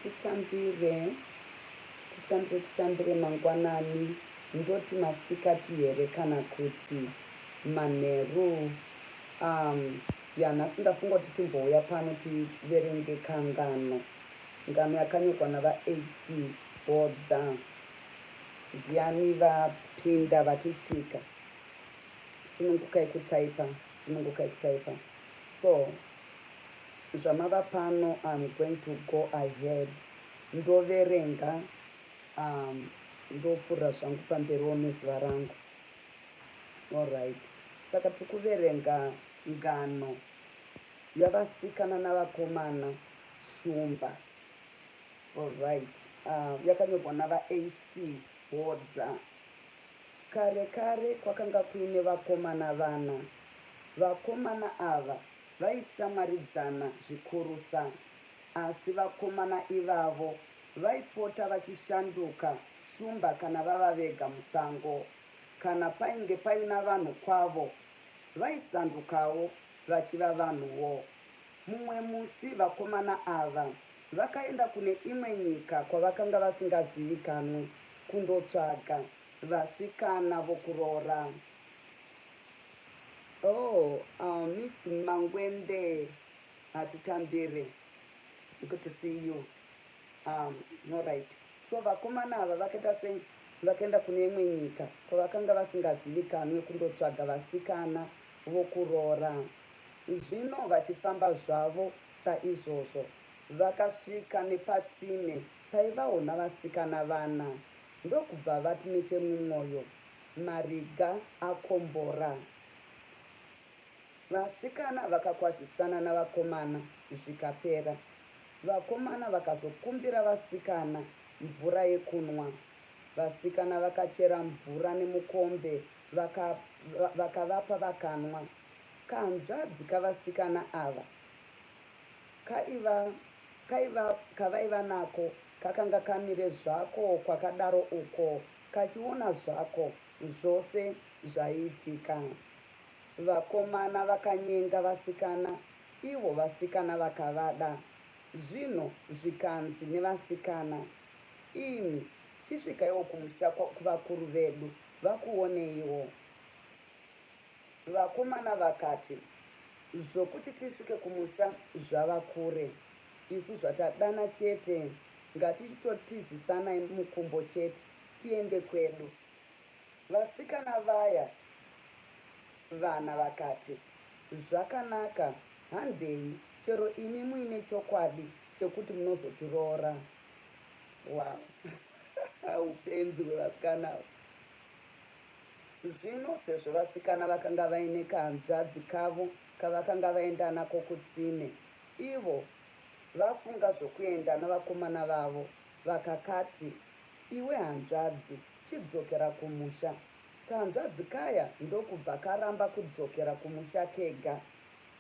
Titambire, titambire, titambire mangwanani, ndoti masikati here kana kuti manheru. Ya, nhasi ndafunga kuti timbouya pano tiverenge kangano. Ngano yakanyorwa navaAC Bodza. Ndiani vapinda vatitsika? Sunungukai kutaipa, sunungukai kutaipa. So, zvamava pano, I'm going to go ahead ndoverenga, ndopfuurira zvangu pamberiwo nezuva rangu. Alright, saka tiri kuverenga ngano yavasikana navakomana Shumba. Alright, yakanyorwa navaAC Hodza. Kare kare kwakanga kuine vakomana vana. Vakomana ava vaishamwaridzana zvikurusa. Asi vakomana ivavo vaipota vachishanduka shumba kana vava vega musango. Kana painge paina vanhu kwavo, vaisandukawo vachiva vanhuwo. Mumwe musi vakomana ava vakaenda kune imwe nyika kwavakanga vasingazivikanwe kundotsvaga vasikana vokuroora. Oh, Mr. Mangwende, hatitambire. Good to see you. All right. So vakomana ava vakaita sei? Vakaenda kune imwe nyika kwavakanga vasingazivikanwe kundotsvaga vasikana vokuroora. Zvino vachifamba zvavo saizvozvo, vakasvika nepatsime paivawo navasikana vana, ndokubva vati nechemumwoyo, Mariga akombora. Vasikana vakakwazisana navakomana zvikapera. Vakomana vakazokumbira vasikana mvura yekunwa. Vasikana vakachera mvura nemukombe vakavapa vakanwa. Kahanzvadzi kavasikana ava kaiva kaiva kavaiva nako kakanga kamire zvako kwakadaro uko kachiona zvako zvose zvaiitika. Vakomana vakanyenga vasikana, ivo vasikana vakavada. Zvino zvikanzi nevasikana, Imi, chisvikaiwo kumusha kuvakuru vedu, vakuoneiwo. Vakomana vakati, Zvokuti tisvike kumusha zvava kure. Isu zvatadana chete, ngatichitotizisanai mukumbo chete, tiende kwedu. Vasikana vaya vana vakati, Zvakanaka, handei, chero imi muine chokwadi chekuti munozotiroora. Wow. Upenzi hwevasikana ava. Zvino sezvo vasikana vakanga vaine kahanzvadzi kavo kavakanga vaenda nako kutsime, ivo vafunga zvokuenda navakomana vavo, vakakati, Iwe hanzvadzi, chidzokera kumusha. Kahanzvadzi kaya ndokubva karamba kudzokera kumusha kega.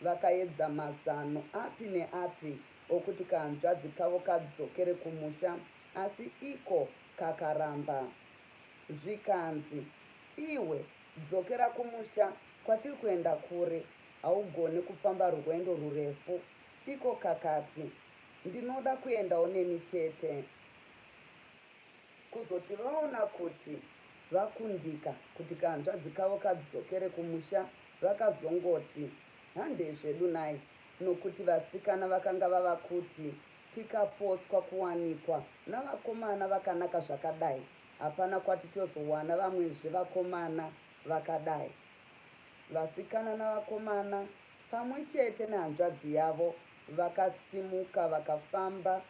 Vakaedza mazano api neapi okuti kahanzvadzi kavo kadzokere kumusha asi iko kakaramba. Zvikanzi, Iwe, dzokera kumusha, kwatiri kuenda kure, haugoni kufamba rwendo rwurefu. Iko kakati, Ndinoda kuendawo nemi chete. Kuzoti vaona kuti vakundika kuti kahanzvadzi kavo kadzokere kumusha vakazongoti, Handei zvedu nhai, nokuti vasikana vakanga vava kuti tikapotswa kuwanikwa navakomana vakanaka zvakadai, hapana kwatitozowana vamwezve vakomana vakadai. Vasikana navakomana pamwe chete nehanzvadzi yavo vakasimuka vakafamba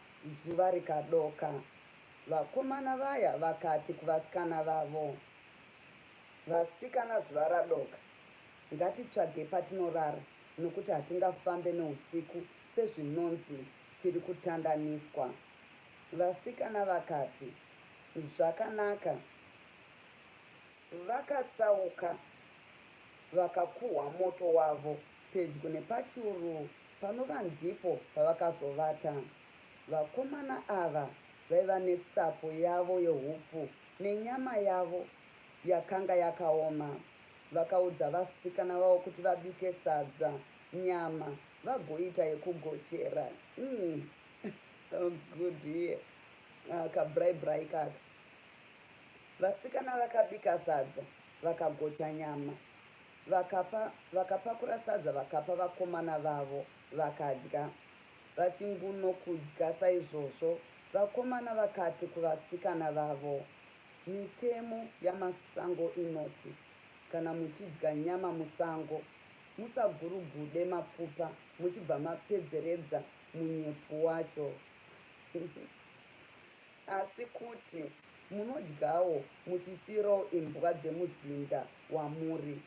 zuva rikadoka. Vakomana vaya vakati kuvasikana vavo, Vasikana zuva radoka, ngatitsvagei patinorara nokuti hatingafambe neusiku sezvinonzi tiri kutandaniswa. Vasikana vakati, Zvakanaka. Vakatsauka vakakuhwa moto wavo pedyo nepachuru panova ndipo pavakazovata. Vakomana ava vaiva netsapo yavo yehupfu nenyama yavo yakanga yakaoma. Vakaudza vasikana vavo kuti vabike sadza, nyama vagoita yekugochera. Umm. Sounds good here. Ah, kabrai brai kaka. Vasikana vakabika sadza vakagocha nyama. Vakapa vakapakura sadza vakapa vakomana vavo vakadya. Vachingunokudya saizvozvo, vakomana vakati kuvasikana vavo, Mitemo yamasango inoti kana muchidya nyama musango, musagurugude mapfupa muchibva mapedzeredza munyepfu wacho. Asi kuti munodyawo muchisiirawo imbwa dzemuzinda wamuri.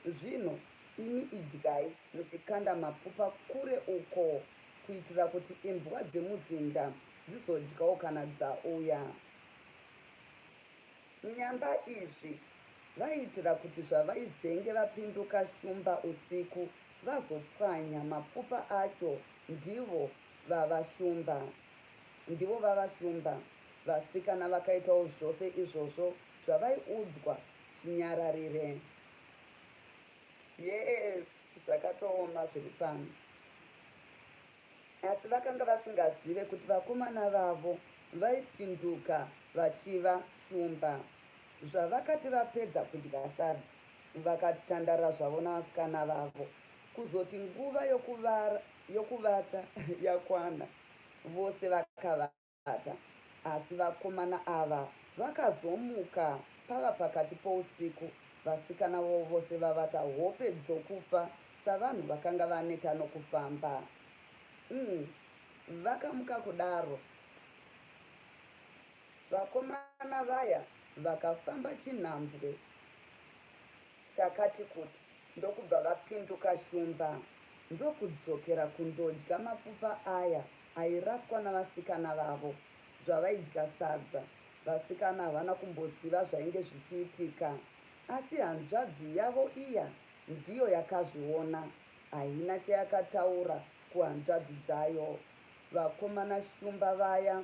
Zvino imi idyai muchikanda mapfupa kure uko kuitira kuti imbwa dzemuzinda dzizodyawo kana dzauya. Nyamba izvi vaiitira kuti zvavaizenge vapinduka shumba usiku vazopwanya mapfupa acho ndivo vava shumba. Ndivo vava shumba. Vasikana vakaitawo zvose izvozvo zvavaiudzwa chinyararire. Yes zvakatooma zviri pano. Asi vakanga vasingazive kuti vakomana vavo vaipinduka vachiva shumba. Zvavakati vapedza kudya sadza, vakatandara zvavo navasikana vavo. Kuzoti nguva yokuvata yakwana, vose vakavata. Vata. Asi vakomana ava vakazomuka pava pakati pousiku, vasikana vovo vose vavata hope dzokufa savanhu vakanga vaneta nokufamba. Umm vakamuka kudaro. Vakomana vaya vakafamba chinhambwe chakati kuti ndokubva vapinduka shumba ndokudzokera kundodya mapfupa aya airaswa navasikana vavo zvavaidya sadza. Vasikana havana kumboziva zvainge zvichiitika asi hanzvadzi yavo iya ndiyo yakazviona. Haina chayakataura kuhanzvadzi dzayo. Vakomana shumba vaya.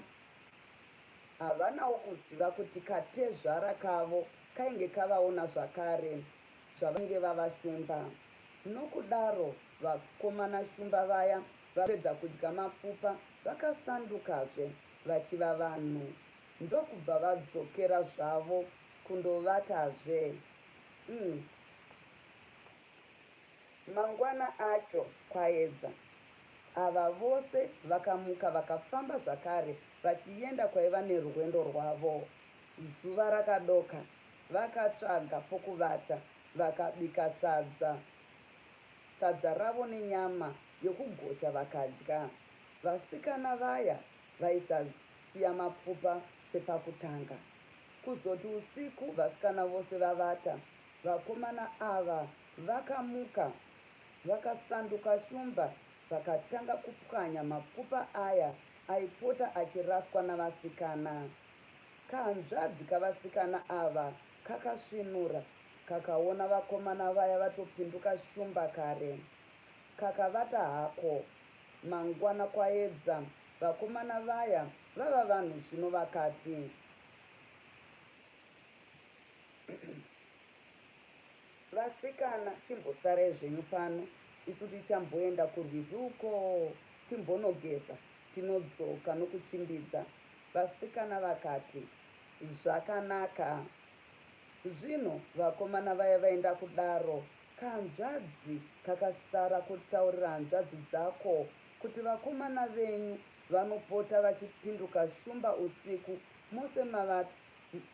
Havanawo kuziva kuti katezvara kavo kainge kavaona zvakare zvavainge vava shumba. Nokudaro vakomana shumba vaya vapedza kudya mapfupa vakasandukazve vachiva vanhu ndokubva vadzokera zvavo kundovatazve. Umm. Mangwana acho kwaedza, ava vose vakamuka vakafamba zvakare vachienda kwaiva nerwendo rwavo. Zuva rakadoka, vakatsvaga pokuvata vakabika sadza sadza ravo nenyama yokugocha vakadya. Vasikana vaya vaisasiya mapfupa sepakutanga. Kuzoti usiku vasikana vose vavata, Vakomana ava vakamuka vakasanduka shumba vakatanga kupwanya mapfupa aya aipota achiraswa navasikana. Kahanzvadzi kavasikana ava kakasvinura kakaona vakomana vaya vatopinduka shumba kare. Kakavata hako. Mangwana kwaedza vakomana vaya vava vanhu zvino vakati. Vasikana chimbosarai zvenyu pano isu tichamboenda kurwizi uko timbonogeza tinodzoka nokuchimbidza. Vasikana vakati, Zvakanaka. Zvino vakomana vaya vaenda kudaro kahanzvadzi kakasara kutaurira hanzvadzi dzako kuti vakomana venyu vanopota vachipinduka shumba usiku mose mavati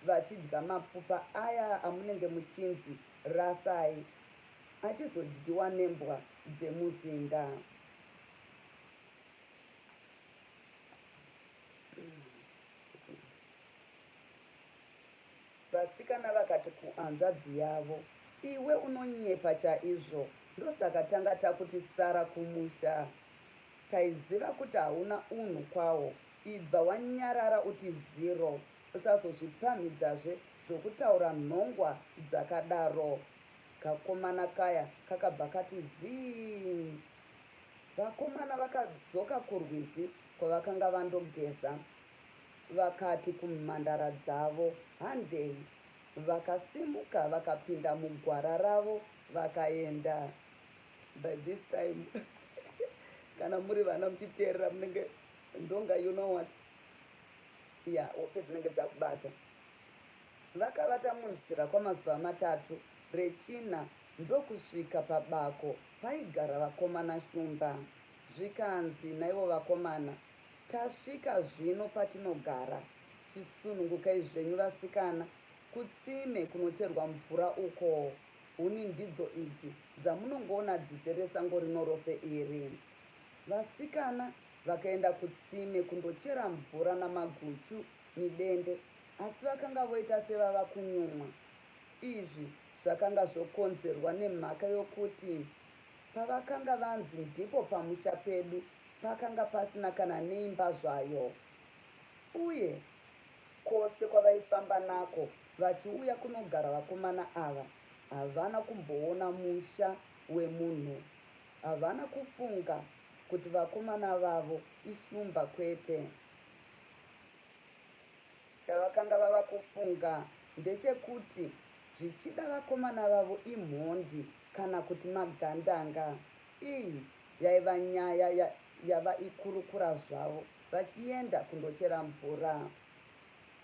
vachidya mapfupa aya amunenge muchinzi rasai achizodyiwa nembwa dzemuzinda. Vasikana vakati kuhanzvadzi yavo, Iwe unonyepa chaizvo, ndosaka tanga takuti sara kumusha. Taiziva kuti hauna unhu kwawo, ibva wanyarara uti zero, usazozvipamhidzazve zvokutaura nhongwa dzakadaro. Kakomana kaya kakabva kati zii. Vakomana vakadzoka kurwizi kwavakanga vandogeza vakati kumhandara dzavo, Handei. Vakasimuka vakapinda mugwara ravo vakaenda. By this time kana muri vana muchiteerera munenge Ndonga you know what? Yeah, hope dzinenge dzakubata. Vakavata munzira kwamazuva matatu, rechina ndokusvika pabako paigara vakomana Shumba. Zvikanzi naivo vakomana, Tasvika zvino patinogara, chisunungukai zvenyu vasikana, kutsime kunocherwa mvura ukoo. Huni ndidzo idzi dzamunongoona dzizere sango rino rose iri. Vasikana vakaenda kutsime kundochera mvura namaguchu midende asi vakanga voita sevava kunyumwa. Izvi zvakanga zvokonzerwa nemhaka yokuti pavakanga vanzi ndipo pamusha pedu pakanga pasina kana neimba zvayo uye kwose kwavaifamba nako vachiuya kunogara vakomana ava havana kumboona musha wemunhu. Havana kufunga kuti vakomana vavo ishumba kwete. Chavakanga vava kufunga ndechekuti zvichida vakomana vavo imhondi kana kuti magandanga. Iyi yaiva nyaya yavaikurukura zvavo vachienda kundochera mvura.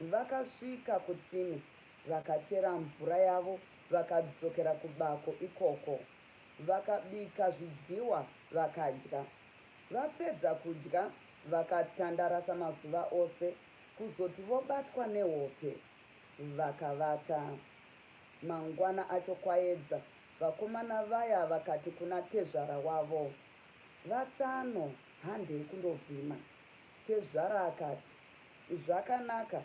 Vakasvika kutsime vakachera mvura yavo vakadzokera kubako ikoko. Vakabika zvidyiwa vakadya. Vapedza kudya vakatandara samazuva ose kuzoti vobatwa nehope vakavata. Mangwana acho kwaedza vakomana vaya vakati kuna tezvara wavo, Vatsano handei kundovhima. Tezvara akati, Zvakanaka.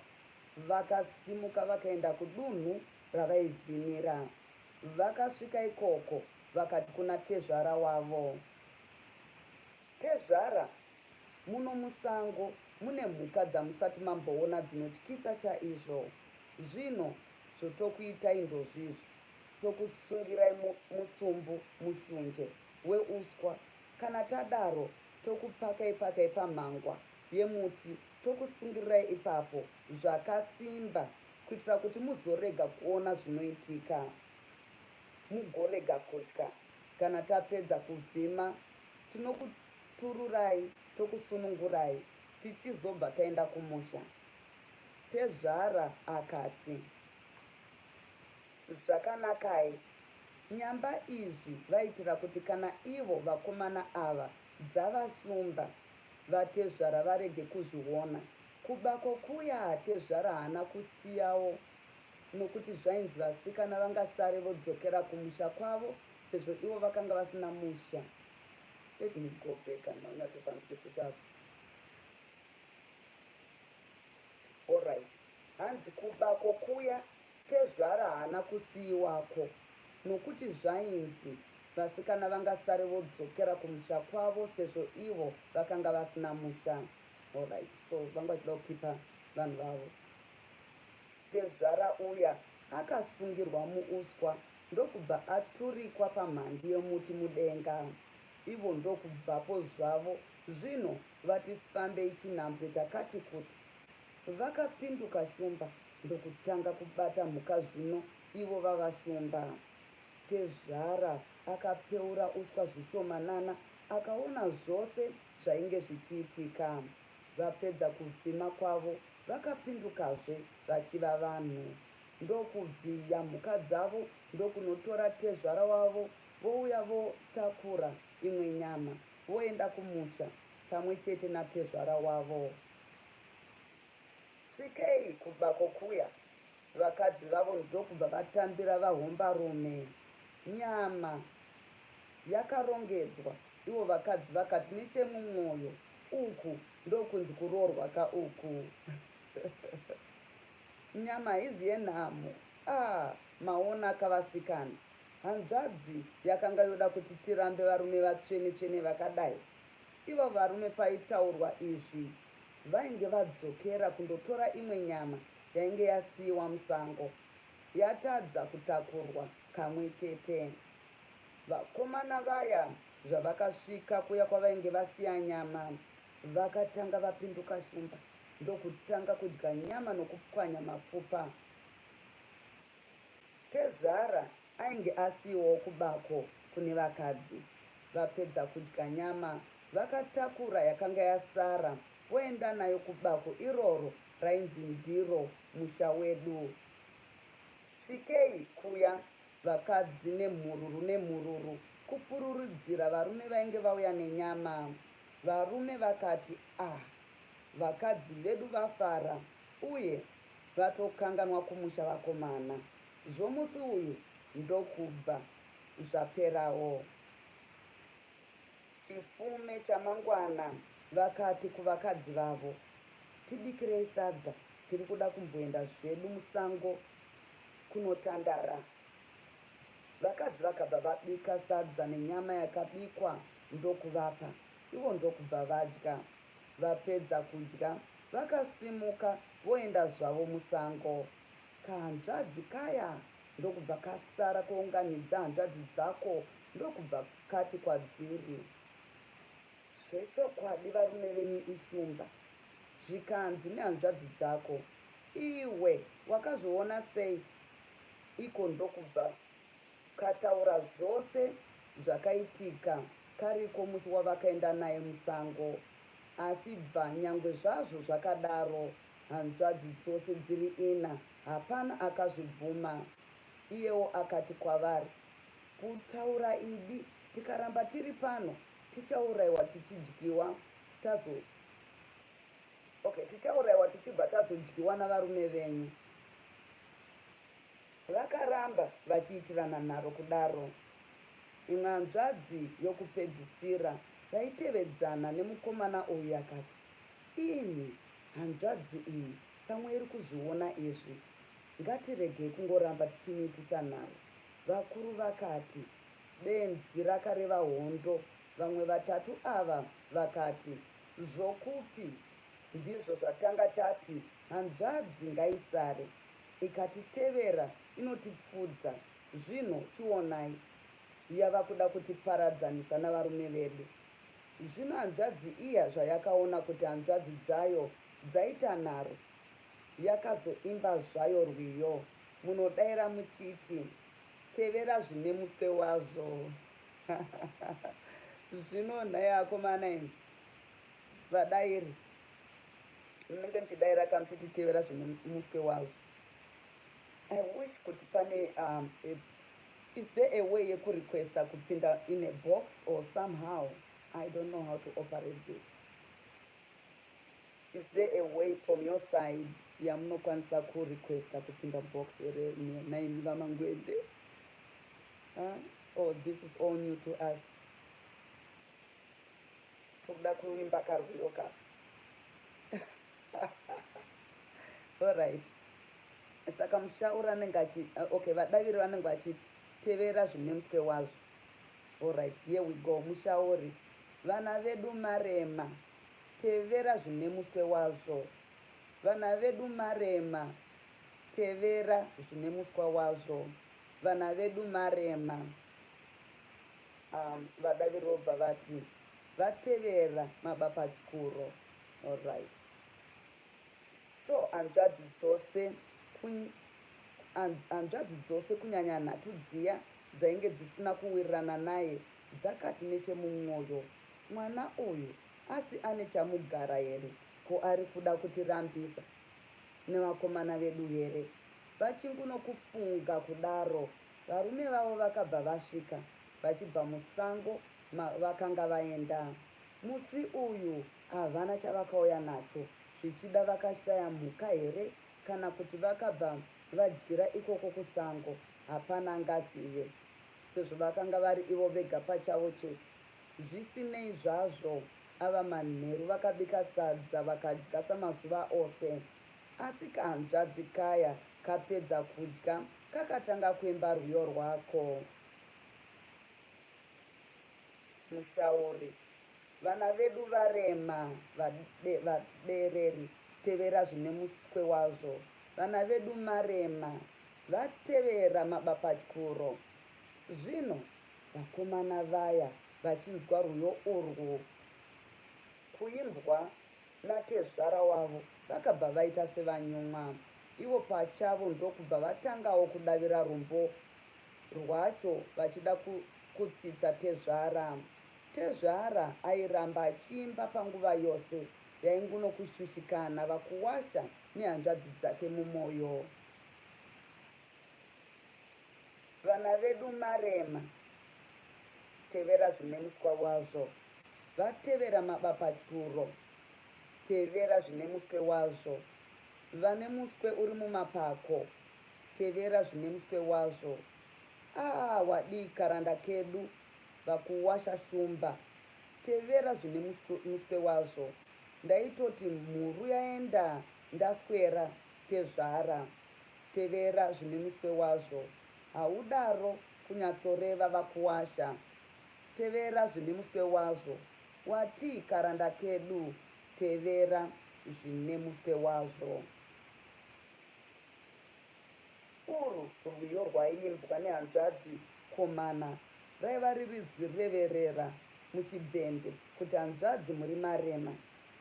Vakasimuka vakaenda kudunhu ravaivhimira. Vakasvika ikoko vakati kuna tezvara wavo. Tezvara, muno musango mune mhuka dzamusati mamboona dzinotyisa chaizvo. Zvino zvotokuitai ndozvizvi, tokusungirai musumbu mushunje weuswa. Kana tadaro tokupakai pakai pamhangwa yemuti tokusungirirai ipapo zvakasimba kuitira kuti muzorega kuona zvinoitika, mugorega kutya. Kana tapedza kuvhima tinokutururai tokusunungurai tichizobva taenda kumusha. Tezvara akati. Zvakanakai. Nyamba izvi vaitira kuti kana ivo vakomana ava dzava shumba vatezvara varege kuzviona. Kubako kuya tezvara haana kusiyawo nokuti zvainzi vasikana vangasare vodzokera kumusha kwavo sezvo ivo vakanga vasina musha. Let me go back and manyatsopanzwisisa apa. Alright. Hanzi kubako kuya tezvara haana kusiiwako nokuti zvainzi vasikana vangasare vodzokera kumusha kwavo sezvo ivo vakanga vasina musha. Alright, so vanga vachida kukipa vanhu vavo. Tezvara uya akasungirwa muuswa ndokubva aturikwa pamhandu yemuti mudenga. Ivo ndokubvapo zvavo zvino vati fambei chinhambwe chakati kuti. Vakapinduka shumba ndokutanga kubata mhuka zvino ivo vava shumba. Tezvara akapeura uswa zvishomanana akaona zvose zvainge zvichiitika. Vapedza kuvhima kwavo vakapindukazve vachiva vanhu ndokuvhiya mhuka dzavo ndokunotora tezvara wavo vouya votakura imwe nyama voenda kumusha pamwe chete natezvara wavo. Svikei kubako kuya vakadzi vavo ndokubva vatambira vahombarume nyama yakarongedzwa ivo vakadzi vakati nechemumwoyo uku ndokunzi kuroorwa ka uku. Nyama haizi yenhamo ah maonaka vasikana. Hanzvadzi yakanga yoda kuti tirambe varume vatsvene tsvene vakadai. Ivo varume paitaurwa izvi vainge vadzokera kundotora imwe nyama yainge yasiiwa musango yatadza kutakurwa kamwe chete. Vakomana vaya zvavakasvika kuya kwavainge vasiya nyama vakatanga vapinduka shumba ndokutanga kudya nyama nokupwanya mapfupa. Tezvara ainge asiiwawo kubako kune vakadzi. Vapedza kudya nyama vakatakura yakanga yasara voenda nayo kubako iroro rainzi ndiro musha wedu. Svikei kuya vakadzi nemhururu nemhururu kupururudzira varume vainge vauya nenyama. Varume vakati ah vakadzi vedu vafara uye vatokanganwa kumusha vakomana. Zvomusi uyu ndokubva zvaperawo. Chifume chamangwana vakati kuvakadzi vavo, Tibikirei sadza tiri kuda kumboenda zvedu musango kunotandara. Vakadzi vakabva vabika sadza nenyama yakabikwa ndokuvapa, ivo ndokubva vadya. Vapedza kudya vakasimuka voenda zvavo musango. Kahanzvadzi kaya ndokubva kasara kounganidza hanzvadzi dzako ndokubva kati kwadziri. Zvechokwadi varume venyu ishumba. Zvikanzi nehanzvadzi dzako, Iwe wakazviona sei? Iko ndokubva kataura zvose zvakaitika kariko musi wavakaenda naye musango. Asi bva nyangwe zvazvo zvakadaro, hanzvadzi dzose dziri ina hapana akazvibvuma. Iyewo akati kwavari, Kutaura idi, tikaramba tiri pano tichauraiwa tichidyiwa tazo Okay, tichauraiwa tichibva tazodyiwa navarume venyu. Vakaramba vachiitirana nharo kudaro. Imwe hanzvadzi yokupedzisira yaitevedzana nemukomana uyu yakati, Imi, hanzvadzi iyi pamwe iri kuzviona izvi. Ngatiregei kungoramba tichimuitisa nharo. Vakuru vakati, Benzi rakareva hondo. Vamwe vatatu ava vakati, Zvokupi? Ndizvo zvatanga tati hanzvadzi ngaisare. Ikatitevera inotipfudza. Zvino chionai, yava kuda kutiparadzanisa navarume vedu. Zvino hanzvadzi iya zvayakaona kuti hanzvadzi dzayo dzaita nharo, yakazoimba zvayo rwiyo. Munodaira muchiti, Tevera zvine muswe wazvo. Zvino nhai akomana imi, vadairi, munenge muchidaira ka muchiti tevera zvine muswe wazvo. I wish kuti pane um, a, is there a way yekurequesta kupinda in a box or somehow? I don't know how to operate this. Is there a way from your side yamunokwanisa kurequesta kupinda box here naimi vaMangwende? Huh? Oh, this is all new to us. Tokuda kuimba karwiyo ka. Alright. Saka mushauri anenge achi okay, vadaviri vanenge vachiti tevera zvine muswe wazvo. Alright, here we go. Mushauri, vana vedu marema. Tevera zvine muswe wazvo. Vana vedu marema Tevera zvine muswa wazvo. Vana vedu marema. Um, vadaviri vobva vati vatevera mabapatyuro. Alright. So hanzvadzi dzose hanzvadzi dzose kunyanya nhatu dziya dzainge dzisina kuwirirana naye dzakati nechemumwoyo, Mwana uyu Asi ane chamugara here? Ko ari kuda kutirambisa nevakomana vedu here? Vachingunokufunga kudaro, varume vavo vakabva vasvika vachibva musango mavakanga vaenda. Musi uyu havana chavakauya nacho, zvichida vakashaya mhuka here kana kuti vakabva vadyira ikoko kusango, hapana angazive sezvo vakanga vari ivo vega pachavo chete. Zvisinei zvazvo, ava manheru vakabika sadza vakadya samazuva ose. Asi kahanzvadzi kaya kapedza kudya kakatanga kuimba rwiyo rwako. Mushauri, Vana vedu varema vabereri tevera zvine muswe wazvo. Vana vedu marema vatevera mabapatyuro. Zvino Vakomana vaya vachinzwa rwiyo urwu kuimbwa natezvara wavo vakabva vaita sevanyumwa. Ivo pachavo ndokubva vatangawo kudavira rumbo rwacho vachida kutsitsa tezvara. Tezvara airamba achiimba panguva yose. yaingunokushushikana vakuwasha nehanzvadzi dzake mumoyo. Vana vedu marema. Tevera zvine muswa wazvo. Vatevera mabapatyuro. Tevera zvine muswe wazvo. Vane muswe uri mumapako. Tevera zvine muswe wazvo. Aah wadii karanda kedu vakuwasha shumba. Tevera zvine muswe wazvo. Ndaitoti mhuru yaenda ndaswera tezvara. Tevera zvine muswe wazvo. Haudaro kunyatsoreva vakuwasha. Tevera zvine muswe wazvo. Watii karanda kedu tevera zvine muswe wazvo. Urwu rwiyo rwaiimbwa nehanzvadzi komana raiva riri zireverera muchibhende kuti hanzvadzi muri marema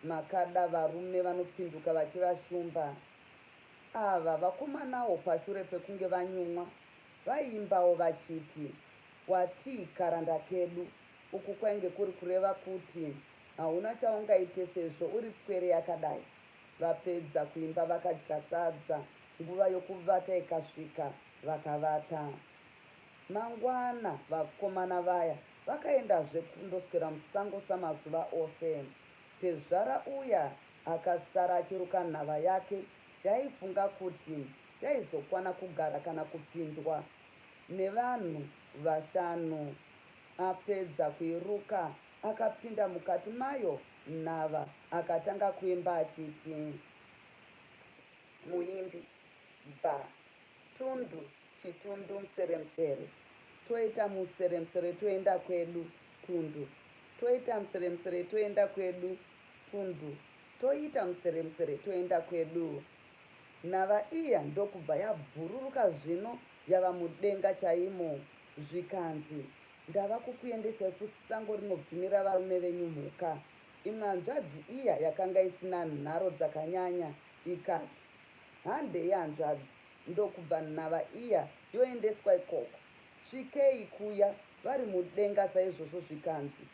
makada varume vanopinduka vachiva shumba. Ava vakomanawo pashure pekunge vanyumwa vaiimbawo vachiti, Watii karanda kedu? Uku kwainge kuri kureva kuti hauna chaungaite sezvo uri pwere yakadai. Vapedza kuimba vakadya sadza, nguva yokuvata ikasvika vakavata. Mangwana vakomana vaya vakaendazve kundoswera musango samazuva ose. Tezvara uya akasara achiruka nhava yake yaaifunga kuti yaizokwana kugara kana kupindwa nevanhu vashanu. Apedza kuiruka akapinda mukati mayo nhava akatanga kuimba achiti. Muimbi, Bva, tundu, chitundu mseremsere, toita museremsere toenda kwedu, tundu, toita mseremsere toenda kwedu, tundu, toita museremsere toenda kwedu. Nhava iya ndokubva yabhururuka zvino yava mudenga chaimo zvikanzi, Ndava kukuendesai kusango rinobvimira varume venyu mhuka. Imwe hanzvadzi iya yakanga isina nharo dzakanyanya ikati, Handei hanzvadzi. Ndokubva nhava iya yoendeswa ikoko. Svikei kuya vari mudenga saizvozvo zvikanzi,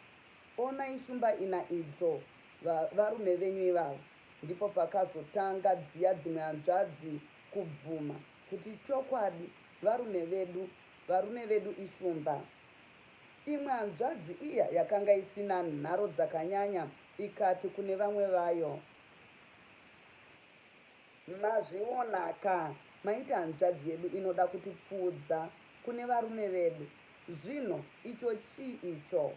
Onai shumba ina idzo, va, varume venyu ivava. Ndipo pakazotanga dziya dzimwe hanzvadzi kubvuma kuti chokwadi varume vedu, varume vedu ishumba. Imwe hanzvadzi iya yakanga isina nharo dzakanyanya ikati kune vamwe vayo, Mazvionaka, maiti hanzvadzi yedu inoda kutipfuudza kune varume vedu, zvino icho chii icho?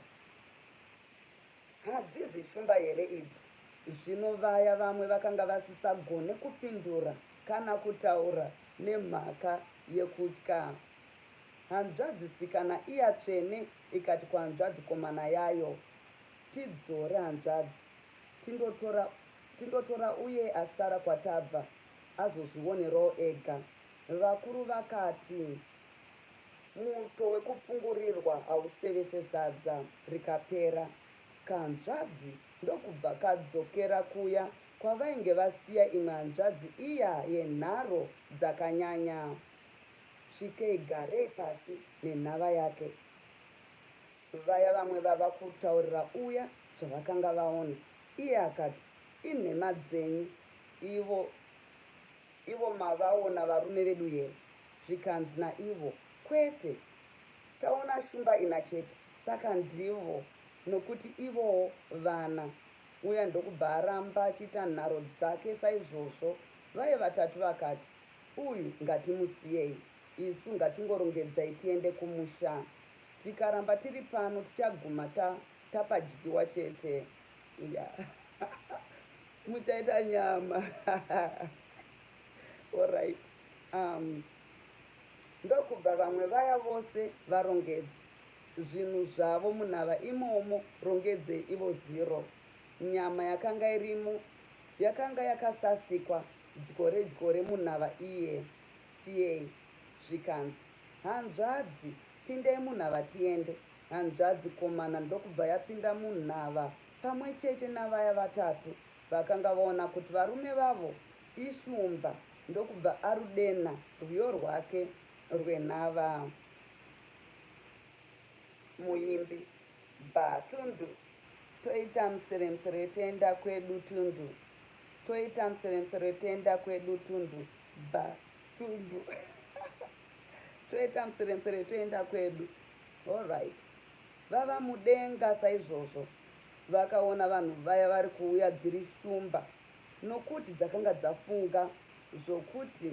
Hadzizi shumba here idzo? Zvino vaya vamwe vakanga vasisagone kupindura kana kutaura nemhaka yekutya. Hanzvadzisikana iya tsvene ikati kuhanzvadzikomana yayo, Tidzore hanzvadzi, tindotora, tindotora uye asara kwatabva azozvionerawo ega. Vakuru vakati. Muto wekupungurirwa hausevese sadza rikapera. Kahanzvadzi ndokubva kadzokera kuya kwavainge vasiya imwe hanzvadzi iya yenharo dzakanyanya. Svikei garei pasi nenhava yake. Vaya vamwe vava kutaurira uya zvavakanga vaona. Iye akati, Inhema dzenyu. Ivo. Ivo mavaona varume vedu here? Zvikanzi naivo, Kwete! Taona shumba ina chete. Saka ndivo, nokuti ivowo vana. Uya ndokubva aramba achiita nharo dzake saizvozvo. Vaye vatatu vakati, Uyu ngatimusiyei. Isu ngatingorongedzai tiende kumusha. Tikaramba tiri pano tichaguma ta, tapadyiwa chete. Yeah. Muchaita nyama. Alright. Um, ndokubva vamwe vaya vose varongedza zvinhu zvavo munhava imomo rongedzei ivo zero. Nyama yakanga irimo yakanga yakasasikwa dyore dyore munhava iye siyei. Zvikanzi, hanzvadzi pindai munhava tiende. Hanzvadzi komana ndokubva yapinda munhava pamwe chete navaya vatatu vakanga vaona kuti varume vavo ishumba ndokubva arudenha rwiyo rwake rwenhava. Muimbi, Bha Tundu. Toita mseremsere toenda kwedu tundu. Toita mseremsere toenda kwedu tundu. Ba tundu. Toita mseremsere toenda kwedu. Alright. Vava mudenga saizvozvo, vakaona vanhu vaya vari kuuya dziri shumba nokuti dzakanga dzafunga zvokuti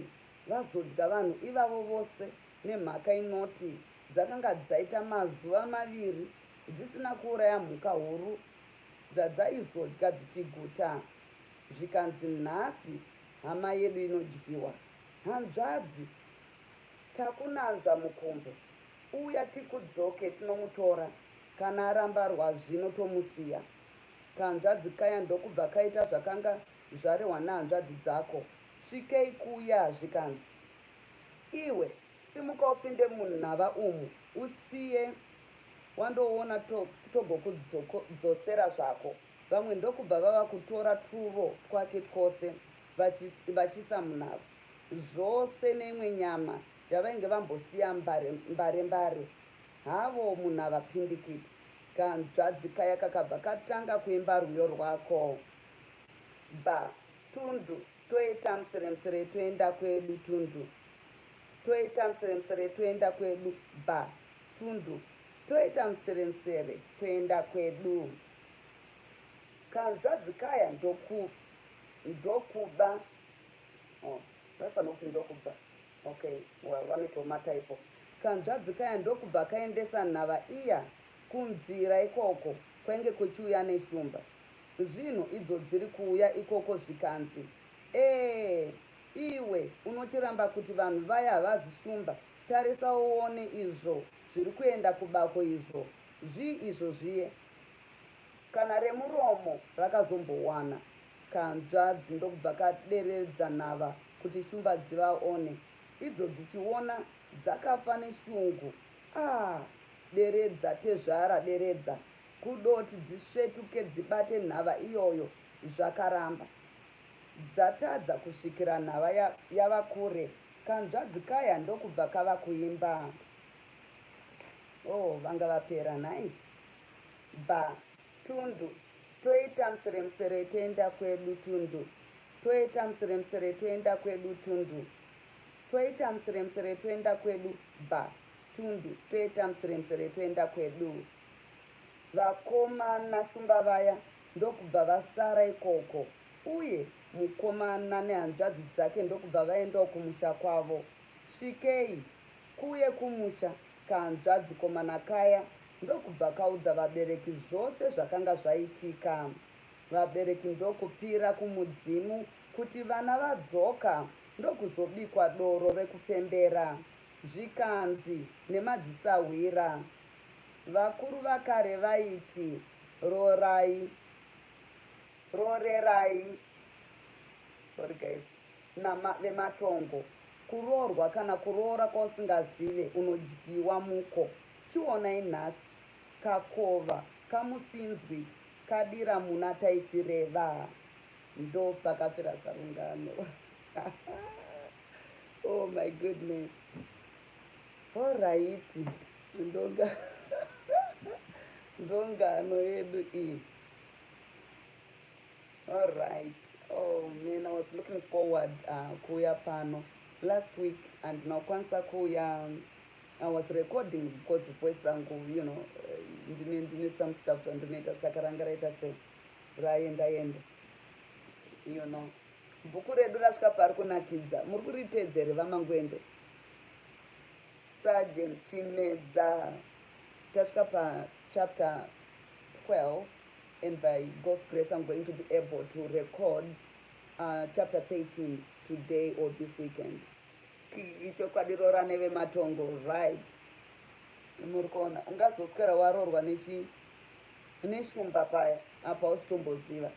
vazodya vanhu ivavo vose nemhaka inoti dzakanga dzaita mazuva maviri dzisina kuuraya mhuka huru dzadzaizodya dzichiguta. Zvikanzi nhasi hama yedu inodyiwa. Hanzvadzi, takunanzva mukumbo, uya tikudzoke tinomutora, kana aramba rwazvino tomusiya. Kahanzvadzi kaya ndokubva kaita zvakanga zvarehwa nehanzvadzi dzako. Svikei kuya zvikanzi, Iwe, simuka upinde munhava umu usiye wandoona togokudzosera zvako. Vamwe ndokubva vava kutora twuro twake twose vachiisa munhava, zvose neimwe nyama yavainge vambosiya mbare mbare havo munhava pindikiti. Kahanzvadzi kaya kakabva katanga kuimba rwiyo rwako. Ba Tundu toita mseremsere toenda kwedu Tundu toita mseremsere toenda kwedu Ba Tundu toita mseremsere toenda kwedu. Kahanzvadzi kaya ndoku ndokuba oh vaifanira kuti ndokubva okay well vanoitawo matypo. Kahanzvadzi kaya ndokubva kaendesa nhava iya kunzira ikoko kwainge kuchiuya neshumba. Zvinhu idzo dziri kuuya ikoko zvikanzi, Ee, iwe unochiramba kuti vanhu vaya havazi shumba, tarisa uone izvo zviri kuenda kubako izvo. Zvii izvo zviye? Kana remuromo rakazombowana kahanzvadzi ndokubva kaderedza nhava kuti shumba dzivaone. Idzo dzichiona dzakafa neshungu. Ah! Deredza tezvara, deredza. Kudoti dzisvetuke dzibate nhava iyoyo zvakaramba. Dzatadza kusvikira nhava yava kure, kanzvadzi kaya ndokubva kava kuimba. Oh, vanga vapera nhai? Ba, Tundu, toita mseremsere toenda kwedu Tundu, toita mseremsere toenda kwedu Tundu, toita mseremsere toenda kwedu Ba, Tundu, toita mseremsere toenda kwedu. Vakomana shumba vaya ndokubva vasara ikoko uye mukomana nehanzvadzi dzake ndokubva vaendawo kumusha kwavo. Svikei kuye kumusha kahanzvadzi komana kaya ndokubva kaudza vabereki zvose zvakanga zvaitika. Vabereki ndokupira kumudzimu kuti vana vadzoka ndokuzobikwa doro rekupembera. Zvikanzi nemadzisahwira, Vakuru vakare vaiti rorai, rorerai, sorry guys, nama, vematongo. Kuroorwa kana kuroora kwausingazive unodyiwa muko. Chionai nhasi kakova kamusinzwi kadira muna taisireva. Ndopakafira sarungano. Oh my goodness. Horaiti ndonga ndongano yedu iyi. Alright. Oh man, I was looking forward kuuya pano last week handina kukwanisa kuuya. I was recording because voice rangu, ndine some stuff zvandinoita saka ranga raita sei raenda enda. Bhuku redu rasvika pari kunakidza. Muri kuriteedza here vaMangwende? Sergeant Chimedza. Tasvika pachapter 12 and by God's grace I'm going to be able to record chapter 13 today or this weekend. Ichokwadi roora nevematongo, right? Muri kuona ungazoswera waroorwa nechi neshumba paya apa usitomboziva.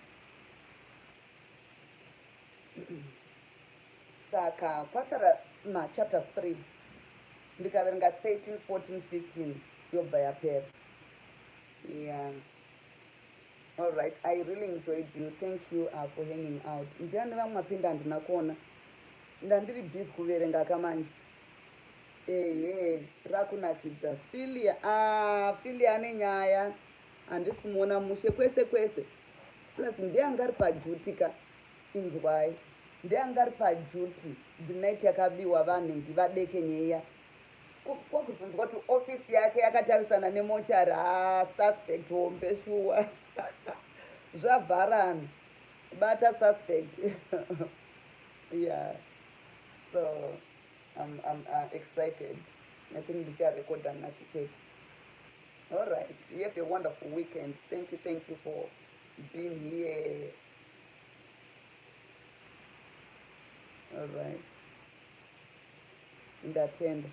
Saka kwasara machapters 3 ndikaverenga 13, 14, 15 yobva yapera. Yeah. All right, I really enjoyed you. Thank you for hanging out. Ndiani vamwe mapinda handina kuona. Ndandiri busy kuverenga kamanje. Ehe, rakunakidza. Filia, ah, Filia ane nyaya. Handisi kumuona mushe kwese kwese. Plus ndiye anga ari paduty ka. Inzwai. Ndiye anga ari paduty the night yakabiwa vanhingi vadekenye iya. Kwakuzonzwa kuti office yake yakatarisana nemochari. Haa suspect hombe shuwa. Zvavharana. Bata suspect. Yeah. So I'm excited. I think ndicharekodha nhasi chete. All right. You have a wonderful weekend. Thank you for being here. All right. Ndatenda.